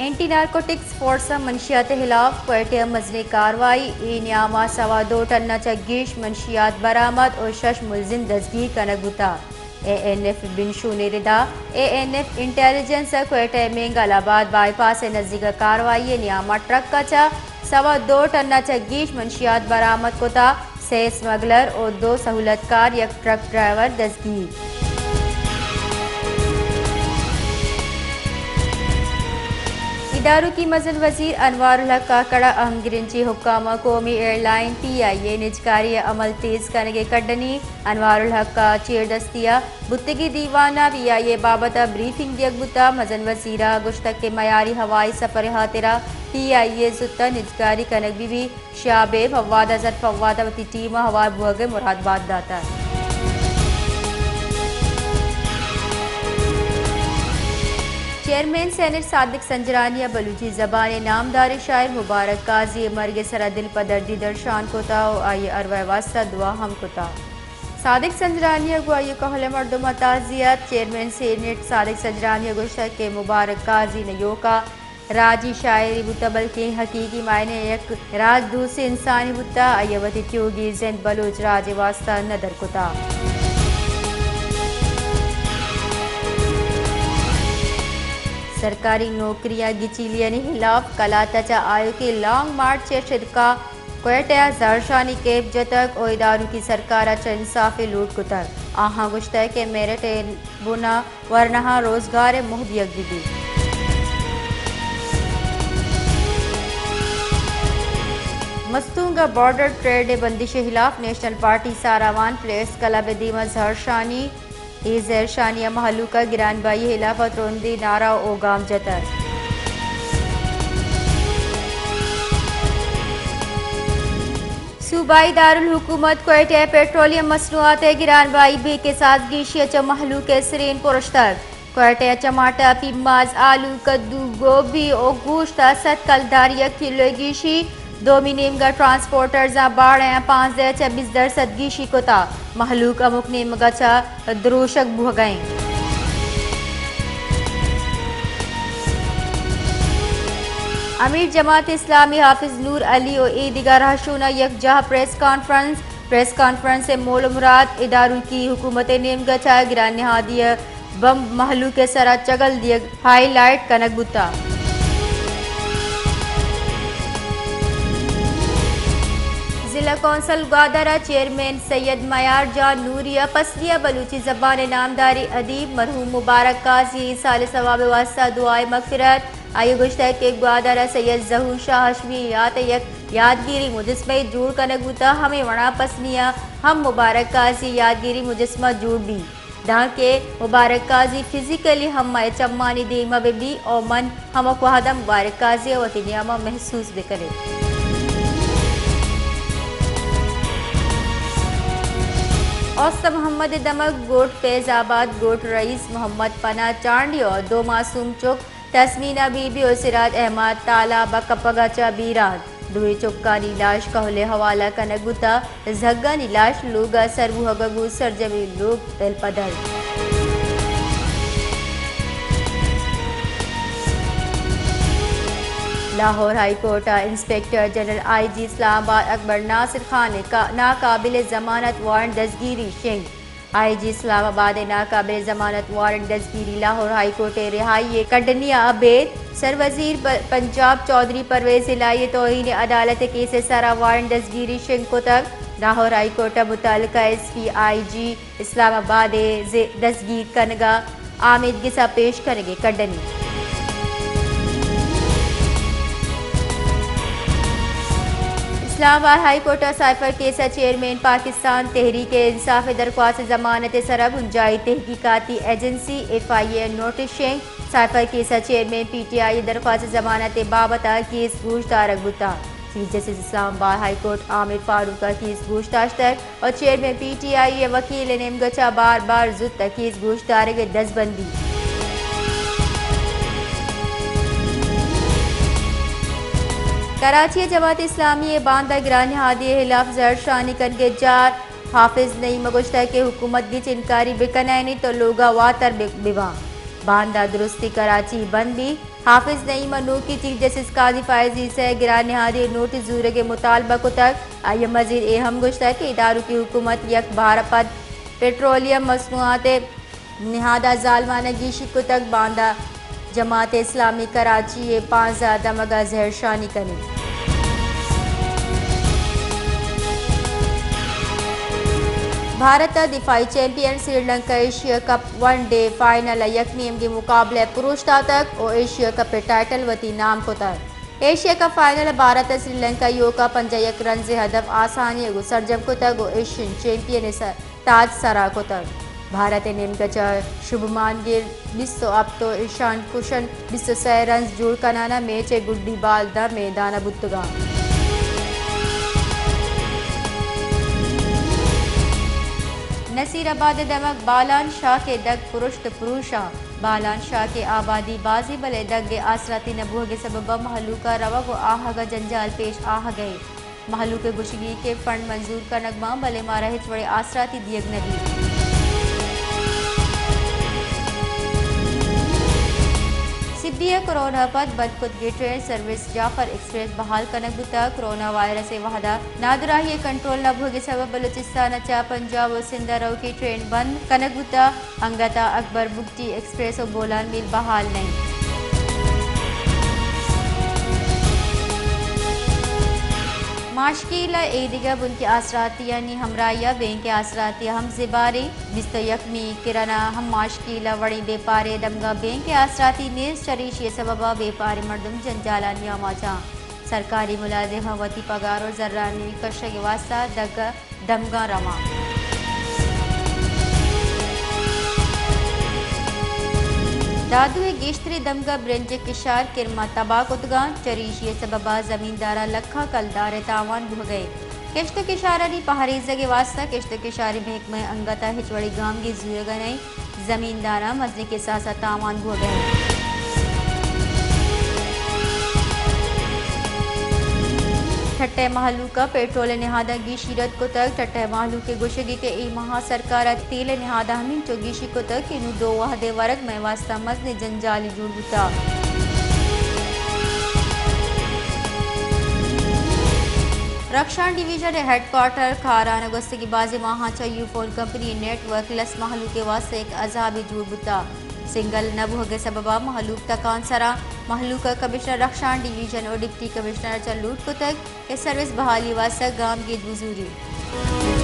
Anti narcotics force ءَ منشیات ءِ ہلاف کوئٹہ ءَ مزنیں کاروائی، اے نیام ءَ سوا دو ٹن ءَ چہ گیش منشیات برآمد ءُ شش ملزم دزگیر کنگ بوتگ۔ اے این ایف بنشون ءِ ردا، اے این ایف انٹیلیجنس ءَ کوئٹہ ءِ مینگل آباد بائی پاس ءِ نزیک ءَ کاروائی ءِ نیام ءَ ٹرک ءَ چہ سوا دو ٹن ءَ چہ گیش منشیات برآمد کتگ۔ سئے اسمگلر ءُ دو سہولتکار، یک ٹرک ڈرائیور دزگیر۔ ادارکی مزن وزیر انوار الحق کاکڑ ءَ اہم گرنچیں حکام ءَ قومی ایئرلائن پی آئی اے نجکاری ءِ عمل تیز کنگ ءِ کڈنی۔ انوار الحق ءَ چیردستی ءَ بوتگیں دیوان ءَ پی آئی اے بابت ءَ بریفنگ دیگ بوتگ۔ مزن وزیر ءَ گوشتگ کہ میاری ہوائی سفر ءِ ہاترا پی آئی اے زوت ءَ نجکاری کنگ بہ بیت۔ شاہ بیب فواد ءَ زر فواد ءَ وتی ٹیم ءَ ہوار بوھگ ءِ مراد بات داتگ۔ چیئرمین سینیٹ صادق سنجرانی ءَ بلوچی زبان ءِ نامداریں شاعر مبارک قاضی ءِ مرگ ءِ سرا دل پدردی درشان کتگ ءُ آئی ءِ ارواہ ءِ واستہ دعا ہم کتگ۔ صادق سنجرانی ءَ گوں آئی ءِ کہول ءِ مردماں تعزیت۔ چیئرمین سینیٹ صادق سنجرانی ءَ گوشتگ کہ مبارک قاضی نہ ایوک ءَ راجی شاعرے بوتہ، بلکیں حقیقی معنی ءَ یک راج دوستیں انسانے بوتہ۔ آئی ءَ وتی تیوگیں زند بلوچ راج ءِ واستہ ندر کتہ۔ سرکاری نوکریاں گچیلیانی ہلاف کلات ءَ چہ آیوکیں لانگ مارچ ءِ شدکا کوئٹہ ءَ زہرشانی کیمپ جتگ ءُ ادارکی سرکار ءَ چہ انصاف ءِ لوٹ کتگ۔ آہاں گوشتگ کہ میرٹ ءِ بن ءَ ورناہاں روزگار ءِ موہ دیگ بہ بیت۔ مستونگ ءَ بارڈر ٹریڈ ءِ بندش ءِ ہلاف national party Sarawan press club ءِ دیم ءَ زہرشانی۔ اے زہرشانی ءَ مہلوک ءَ گران بہائی ءِ ہلاف ءَ ترندیں نعرہ ءُ گام جتگ۔ صوبائی دارالحکومت کوئٹہ ءَ پیٹرولیم مصنوعات ءِ گران بہائی بیک ءِ سازگیشی ءَ چہ مہلوک ءِ سرین پرشتگ۔ کوئٹہ ءَ چماٹہ، پیماز، آلو، کدو، گوبھی ءُ گوشت ءَ سد کلدار یک کلو ءِ گیشی۔ دومی نیمگ ءَ ٹرانسپورٹرزاں باڑہ ءَ پانزدہ ءَ چہ بیست درسد گیشی کتہ۔ مہلوک ہمک نیمگ ءَ چہ دروشگ بوھگ ءَ اِنت۔ امیر جماعت اسلامی حافظ نور علی ءُ اے دگہ رہشوناں یکجاہ پریس کانفرنس۔ پریس کانفرنس ءِ مول ءُ مراد ادارکی حکومت ءِ نیمگ ءَ چہ گران نہادی ءِ بمب مہلوک ءِ سرا چگل دیگ ہائی لائٹ کنگ بوتگ۔ ضلع کونسل گوادر ءِ چیئرمین سید میار جان نوری ءَ پسنی ءَ بلوچی زبان ءِ نامداریں ادیب مرحوم مبارک قاضی ءِ ایصال ثواب ءِ واستہ دعائے مغفرت۔ آئی ءَ گوشتگ کہ گوادر ءَ سید ظہور شاہ ہاشمی ءِ یات ءَ یک یادگیری مجسمہ یے جوڑ کنگ بوتگ، ہمے وڑا پسنی ءَ ہم مبارک قاضی ءِ یادگیری مجسمہ جوڑ بیت۔ دانکہ مبارک قاضی فزیکلی ہم مئے چمانی دیم ءَ بہ بیت ءُ من ہمک وہد ءَ مبارک قاضی ءَ وتی نیام ءَ محسوس بہ کنیں۔ اوست محمد ءِ دمگ گوٹ فیض آباد، گوٹ رئیس محمد پناہ چانڈی ءُ دو معصوم چک تسمینا بی بی ءُ سراج احمد تالاب ءَ کپگ ءَ چہ بیران۔ دوئیں چکانی لاش کہول ءِ حوالہ کنگ بوتگ۔ زھگانی لاش لوگ ءَ سر بوھگ ءَ گوں سرجمیں لوگ دلپدل۔ لاہور ہائی کورٹ ءَ انسپکٹر جنرل آئی جی اسلام آباد اکبر ناصر خان ءِ کا-، ناقابل ضمانت وارنٹ دزگیری شنگ۔ آئی جی اسلام آباد ءِ ناقابل ضمانت وارنٹ دزگیری لاہور ہائی کورٹ ءِ رہائی ءِ کڈنی ءَ ابید سروزیر ب-، پنجاب چوہدری پرویز الہی ءِ توہین عدالت ءِ کیس ءِ سرا وارنٹ دزگیری شنگ کتگ۔ لاہور ہائی کورٹ ءَ متعلقہ ایس پی آئی جی اسلام آباد ءِ ز-، دزگیر کنگ ءَ آمید گس ءَ پیش کنگ ءِ کڈنی۔ اسلام آباد ہائی کورٹ ءَ سائفر کیس ءِ چیئرمین پاکستان تحریک انصاف ءِ درخواست ضمانت ءِ سرا بنجاہی تحقیقاتی ایجنسی ایف آئی اے نوٹس شنگ۔ سائفر کیس ءِ چیئرمین پی ٹی آئی ءِ درخواست ضمانت ءِ بابت ءَ کیس گوش دارگ بوتگ۔ چیف جسٹس اسلام آباد ہائی کورٹ عامر فاروق ءَ کیس گوش داشتگ۔ ءُ چیئرمین پی ٹی آئی ءِ وکیل ءِ نیمگ ءَ چہ بار بار زوت ءَ کیس گوش دارگ ءِ دزبندی۔ کراچی ءَ جماعت اسلامی ءِ باندا گران نہادی ءِ ہلاف زہرشانی کنگ ءِ جار، حافظ نعیم ءَ گوشتگ کہ حکومت گچین کاری بہ کنائینیت ءُ لوگ ءَ واتر بہ، بہ باں۔ باندا درستی کراچی بند بی۔ حافظ نعیم ء نوکی چیف جسٹس قاضی فائز عیسی ء گران نہادی نوٹس زورگ ء مطالبہ کتگ۔ آئی ء مزید اے ہم گوشتگ کہ ادارکی حکومت یک بار پد پٹرولیم مصنوعات ء نہاد ء زالوان ء گیشی کتگ۔ باندا جماعت اسلامی کراچی ء پانزدہ دمگ ء زہرشانی کنی۔ بھارت ء دفاعی champion Sri Lanka Asia cup one day final ء یک نیمگی مقابلہ ء پروش داتگ و ایشیا کپ ء ٹائٹل وتی نام کتگ۔ ایشیا کپ فائنل ء بھارت ء سری لنکا ایوکا پنجاہ یک رنز ء ہدف آسانی ء گوں سرجم کتگ و ایشین چیمپئن ء س-، تاج سرا کتگ۔ بھارت ء نیمگ ء چہ شبھمان گل بیست و ہپت و ایشان کشن بیست و سئے رنز جوڑ کنان ء میچ ء گڈی بال داں میدان ء بوتگاں۔ نصیر آباد ء دمگ بالان شاک ء دگ پرشت پروشاں۔ بالان شاک ء آبادی بازیں بلے دگ ء آسراتی نہ بوہگ ء سبب ء مہلوک ء روگ و آہگ ء جنجال پیش آہگ ء۔ مہلوک ء گوشگی کہ فنڈ منظور کنگ باں، بلے مارا ہچ وڑیں آسراتی دیگ نہ بیت۔ سبی ء کرونا ء پد بند کتگیں ٹرین سروس جعفر ایکسپریس بحال کنگ بوتگ۔ کرونا وائرس ء وہدا نادراہی ء کنٹرول نہ بوہگ ء سبب بلوچستان ء چہ پنجاب و سندھ ء روکی ٹرین بند کنگ بوتگ۔ انگت ء اکبر بگٹی ایکسپریس و بولان میل بحال نہ انت۔ ماشکیل ء ایدگہ بنکی آسراتیانی ہمراہی ء بینک ء آسراتی ہم زباریں۔ بیست و یکمی کرن ء ہم ماشکیل ء وڑیں بیپارے دمگا بینک ء آسراتی نیست، چریشی ء سبب ء بیپاریں مردم جنجالانی آماچاں۔ سرکاری ملازم ہم وتی پگار و زرانی کشگ ء واستہ دگ دمگاں رواں۔ دادو ء گیشتریں دمگ ء برنج ء کشار کرما تباہ کتگاں، چریشی ء سبب ء زمینداراں لکھاں کلدار ء تاوان بوھگ ء۔ کشت ء کشارانی پہریزگ ء واستہ کشت ء کشاری محکمہ ء انگت ء ہچ وڑیں گامگیج زورگ ء نہ انت۔ زمینداراں مزنیں کساس ء تاوان بوگ ء انت۔ ٹھٹہ ء مہلوک ء پیٹرول ء نہاداں گیشی رد کتگ۔ ٹھٹہ ء مہلوک ء گوشگی کہ اے ماہ ء سرکار ء تیل ء نہاداں ہمینچو گیشی کتگ کہ نوں دو وہد ء ورگ مئے واستہ مزنیں جنجالے جوڑ بوتگ۔ رخشان ڈویژن ء ہیڈ کوارٹر کاران ء گوستگیں بازیں ماہاں چہ Ufone company network less مہلوک ء واستہ یک عذابے جوڑ بوتگ۔ سنگل نہ بوھگ ء سبب ء مہلوک تکانسراں۔ مہلوک ء کمشنر رخشان ڈویژن ء ڈپٹی کمشنر ء چہ لوٹ کتگ کہ سروس بحالی ء واستہ گامگیج بزوریت۔